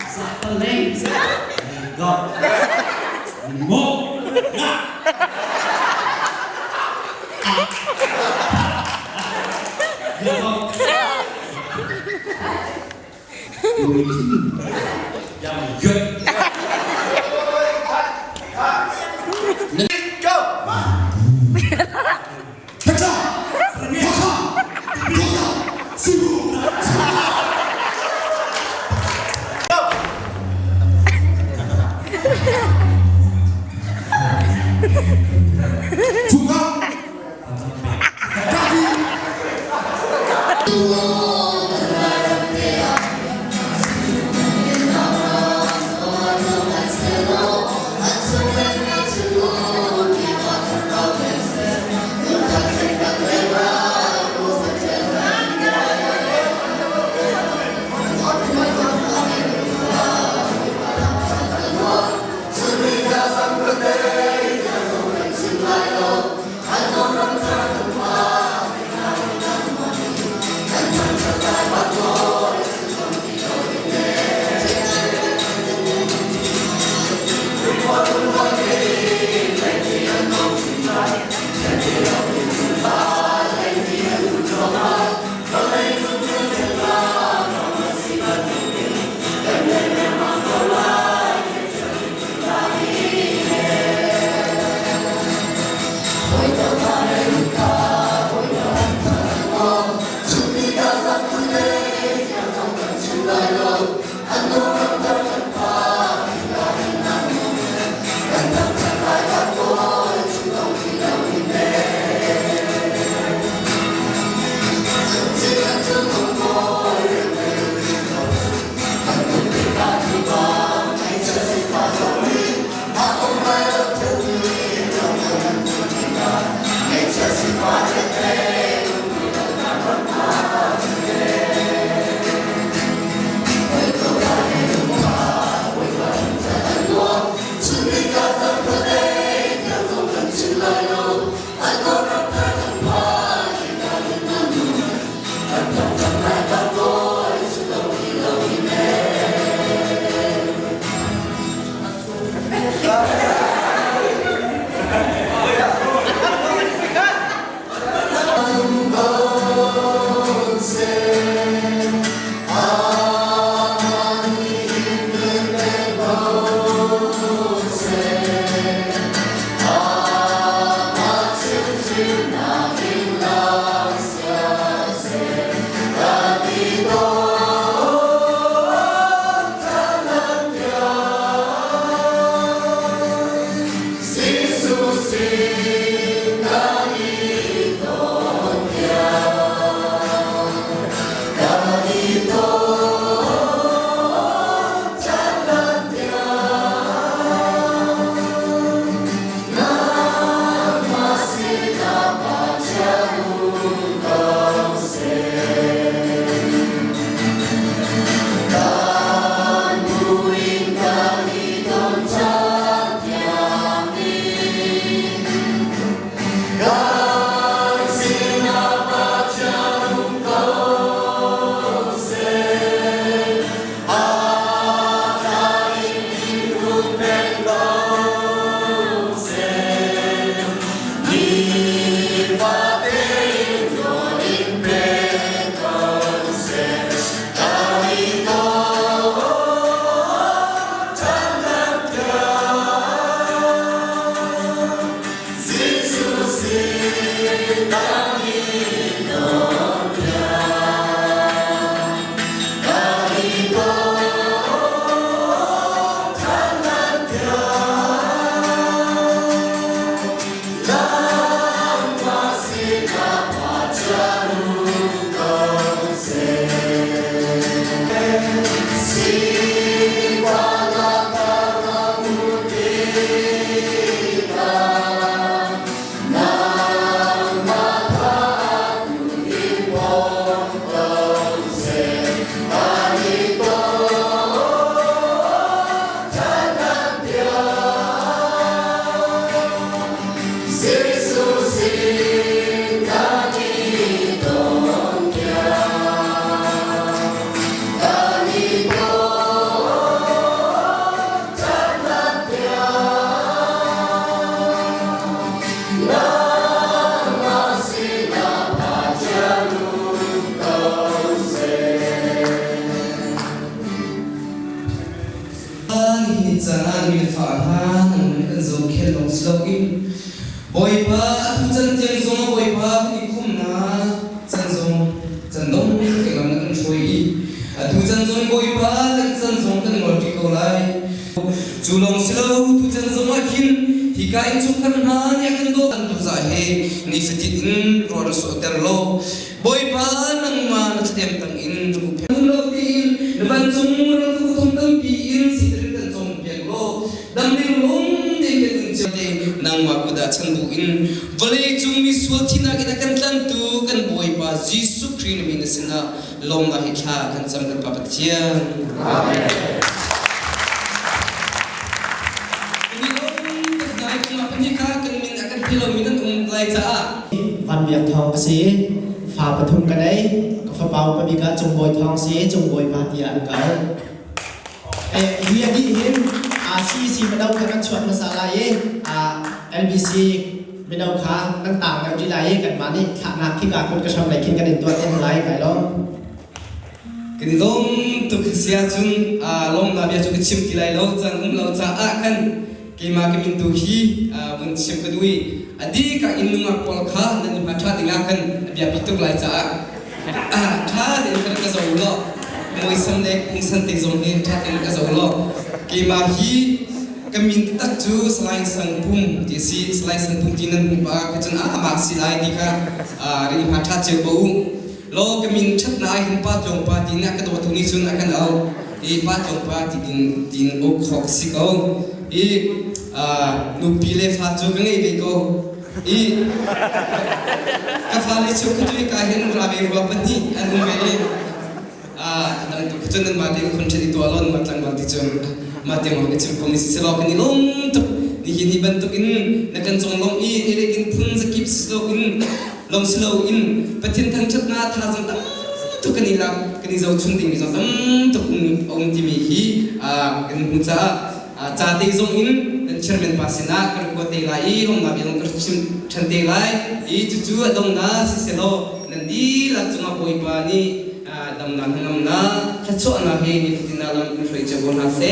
Zapaleng. Go. Mo. Na. Go! Go! Bawipa atu can tiang zong a Bawipa kan i khumnak can zong can dong ke lam na kan hruai i atu can zong Bawipa kan can zong kan ngol ṭi ko lai. Cu lawng si lo tu can zong ah khin hika innchungkhar hna nih a kan dawt an tuzah he nifatin in ruah ra sawhter law Bawipa nangmah na thladem tang in na huppheng lo tiin na vancung raltu thong tampi in sitrin kan cawnpiak law dam ding lung tein kan in cio te nangmah kut ah chan bu in vawlei cung mi sual thinak in a kan tlantu kan Bawipa Jesuh Khrih na min na sinah lawmnak hi thla kan cam kan Pa Pathian. Amen. Van Biak Thawng ka si. Fa pathum ka nei. Ka fapa upa bik ah Cung Bawi Thawng si, Cung Bawi pa tiah an ko. Hi a dih hin CEC mino kha kan chuak hmasa lai i LBC mino kha nan tang deuh rih lai i kanmah nih thlahnak khika kut ka hram lei khin kan in tuah te hna lai kai lawm. Kan i lawm tuk si ahcun lawmnak bia cu ka chim ti lai lo caan um lo caah khan keimah ka min tu hi vun chim ka duh i a dih ka in nungak pawl kha nan i hma ṭha ding ah khan a biapi tuk lai caah ṭha tein kan ka zo law muisam le pungsan te zong hi ṭha tein ka zo law keimah hi ka min taktak cu Salai Sang Pum ti a si. Salai Sang Pum ti nan hmuh pah ah cun amah si lai ti kha ri hma ṭha cio ko u. Law ka min ṭhatnak ah hin pa tlawng pa tiin a ka dawtu nih cun a kan auh i pa tlawng pa ti din tiin uk khawk si ko. I nupi le fa cu ka ngei ve ko. I ka fale cu ka tui ka hin ra ve rua pahnih an um ve i dang tu cun nan mah tein khon i tuah law nan mah tlangval ti cun mah tiang ka chim khomi si selaw kan i lawm tuk nihin hi bantuk in na kan conglawmh i elekin phun zakip si lo in lawm si lo in Pathian thangṭhatnak thazaang tam tuk kan i lak kan i zohchun dingmi zong tam tuk a um timi hi kan hmuh caah ca te zong in kan chairman pa sinah kan kuat te lai i lawmnak bia zong ka chim ṭhan te lai i cucu a dongnak siselaw nan dihlak cungah Bawipa nih damnak hnangamnak thluachuahnak he nifatin ah lam in hruai cio ko hna seh.